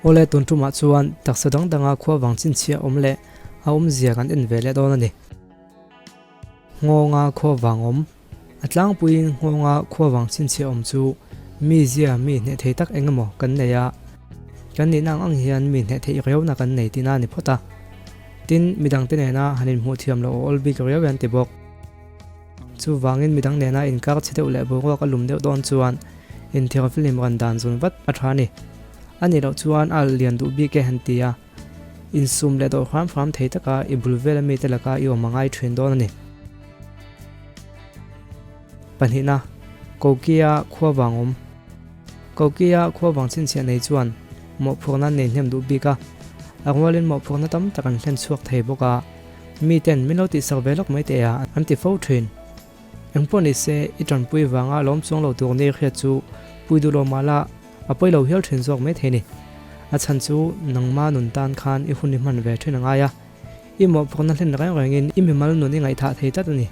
Awle tun tumah chuan taksa dang danga khua vang chhinchhiah awm leh a awmzia kan en ve leh dawn a ni. Nghawnga khua vang awm. A tlangpuiin nghawnga khua vang chhinchhiah awm chu mi zia mi hneh thei tak eng emaw kan nei a, kan nihna ang ang hian mi hneh theih riauna kan nei tihna a ni phawt a. Tin, midangte nena han inhmuh thiam loh awl bik riau hian ti bawk. Chuvangin midang nena inkar chhe deuh leh boruak a lum deuh dawn chuan inthiar film rawn dan zun vat a tha a ni. A nih loh chuan a lian duh bik e han ti a, insum leh dawh hram hram thei taka i bul vela mite laka i awm a ngai thin dawn a ni. Pahnihna, Kokia khua vang awm. Kokia khua vang chhinchhiah nei chuan mawhphurhna an nei hnem duh bik a, a rualin mawhphurhna tam tak an hlen chhuak thei bawk a. Mi ten min lo tihsak ve lawk mai teh a, an ti fo thin. Engpawh ni se, i tanpui vanga lawm chuang lo tur ni hriat chu pui duh lo mah la, a pawi lo hial thin zawk mai thei ni. A chhan chu nangma nun tan khan i hun i hman ve thin a ngai a, i mawhphurhna hlen reng rengin i mimal nun i ngaihthah thei tlat a ni.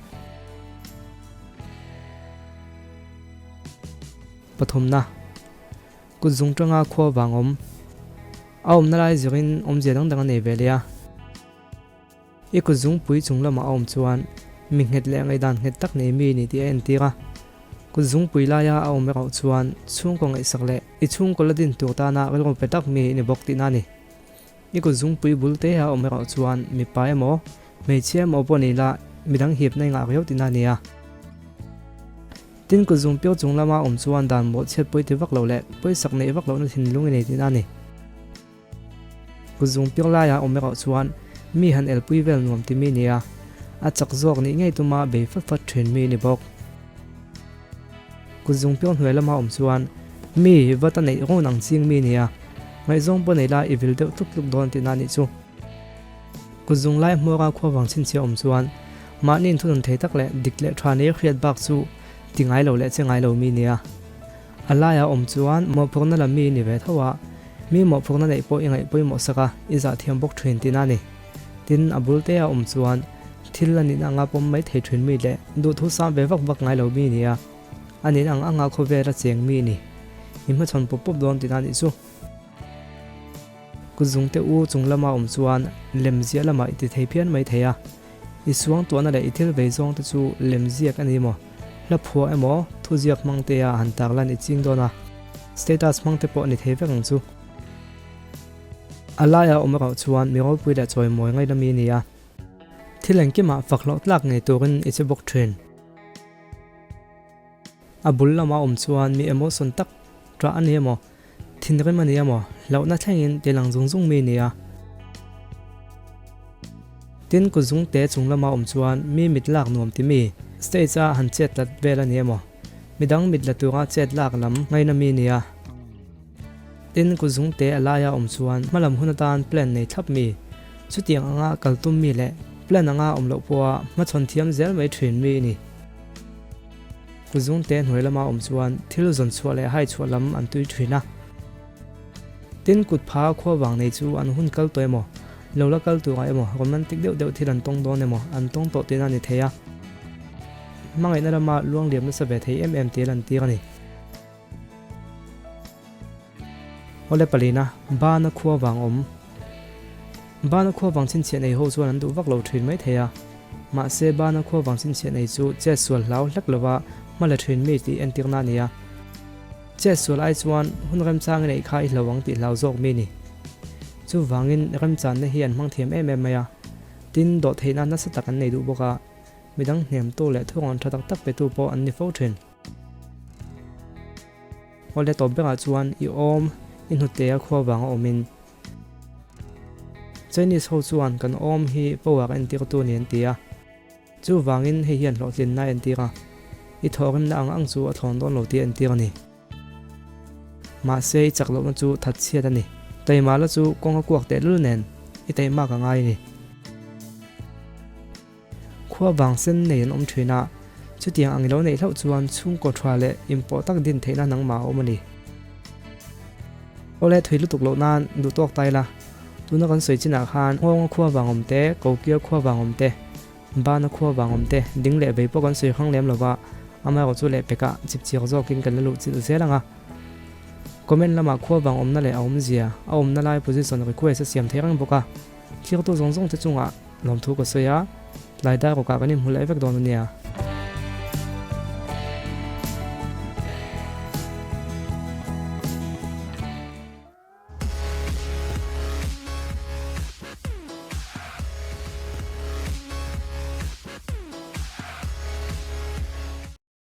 Pathumna, Kut zung tanga khua vang awm. A awmna lai zirin awmzia dang dang a nei ve leh a. I kut zungpui chung lamah a awm chuan mi nghet leh ngaihdan nghet tak nei mi ni tih a entir a. Kut zungpui laia a awm erawh chuan chhungkaw ngaihsak leh i chhungkaw la din tur tana rilru pe tak mi i ni bawk tihna a ni. I kut zungpui bul te a awm erawh chuan mipa emaw, hmeichhia emaw pawh ni la midang hipna i ngah riau tihna a ni a. Tin, kut zungpiau chung lama a awm chuan dan mawhchhiat pawi ti vak loh leh pawisak neih vak lohna thinlung i nei tihna a ni. Kut zung piak laiah awm erawh chuan mi han elpui vel nuam ti mi nia, a chak zawk nih ngei tuma bei fat fat thin mi ni bawk. Kut zung piak hnuai lama awm chuan mi vat a neih rawn ang ching mi nia, ngaihzawng pawh nei la i vil deuh tluk tluk dawn tihna nih chu. Kut zung lai hmawra khua vang chhinchhiah awm chuan mahni inthunun thei tak leh dik leh tha nei hriat bak chu ti ngai lo leh che ngai lo mi nia. A laiah awm chuan mawhphurhna lam mi i ni ve tho a, mi mawhphurhna neih pawh i ngaih pawimawh sak a, i zah thiam bawk thin tihna a ni. Tin, a bul te a awm chuan thil a nihna anga pawm mai thei thin mi leh duhthu sang ve vak vak ngai lo mi ni a, a nihna ang anga khawvel a cheng mi ni. I hmachhawn pawp pawp dawn tihna a nih chu. Kut zung te u chung lama awm chuan lem ziah lamah i ti thei phian mai thei a, i suang tuahna leh i thil vei zawng te chu lem ziak a ni maw? Hla phuah emaw, thuziak hmang te a han tar lan i ching dawn a, status hmang te pawh a ni thei vek ang chu. A laia awm erawh chuan mi ropui leh chawimawi ngaih lami a ni a, thil engkimah fak hlawh tlak ngei turin i che bawk thin. A bul lama awm chuan mi emotion tak ṭah a ni emaw, thinrim a ni emaw, hlauhna thlengin ti lang zung zung mi a ni a. Tin, kut zungte chung lama awm chuan mi mit lak nuam ti mi, stage a han chet tlat vel a ni emaw, midang mit la tura chet lak lam ngaina mi a ni a. Tin, kut zungte a laia awm chuan hmalam hun atan plan nei thlap mi, chutiang anga kal tum mi leh plan anga awm loh pawha hmachhawn thiam zel mai thin mi a ni. Kut zungte hnuai lama awm chuan thil zawn chhuah leh hai chhuah lam an tui thin a. Tin, kut pha khua vang nei chu an hun kal tawh emaw, lo la kal turah emaw romantic deuh deuh thil an tawng dawn emaw an tawng tawh tihna a ni thei a. Hmangaihna lama luangliam nasa ve thei em em tih a lantir a ni. Awle palina, Bana khua vang awm. Bana khua vang chhinchhiah nei ho chuan an duh vak lo thin mai thei a. Mahse Bana khua vang chhinchhiah nei chu chet sual hlau hlek lova hma la thin mi tih entirna a ni a. Chet sual ai chuan hun remchang i neih kha i hlo ang tih hlau zawk mi ni. Chuvangin remchanna hi an hmang thiam em em mai a. Tin, dawhtheihna nasa tak an nei duh bawk a. Midang hnemtu leh thurawn tha tak tak petu pawh an ni fo thin. Awle tawp berah chuan i awm i hnute a khua vanga awmin Chinese ho chuan kan awm hi power entirtu ni an ti a, chuvangin hei hian hlawhtlinna a entir a, i thawhrimna ang ang chu a thlawn dawn lo tih a entir a ni. Mahse i chak lohna chu that chhiat a ni. Taima la chu kawng a kuak tehlul nen i taihmak a ngai a ni. Khua vang sen nei an awm thin a, chutiang ang i lo neih hlauh chuan chhungkaw tha leh inpawh tak din theihna nangmah a awm a ni. Awle thui lutuk loh nan duh tawk ta ila, tuna kan sawi chinah khan Nghawnga khua vang awm te, Kokia khua vang awm te, Bana khua vang awm te, ding leh vei pawh kan sawi hrang lem lova, amaherawhchu lehpekah chipchiak zawkin kan la luh chilh zel ang a. Comment lamah khuavang awmna leh a awmzia, a awmna lai position request a siam thei reng bawk a. Thirtu zawng zawng te chungah lawmthu ka sawi a, tlai dar rawkah kan inhmu leh vek dawn a nia.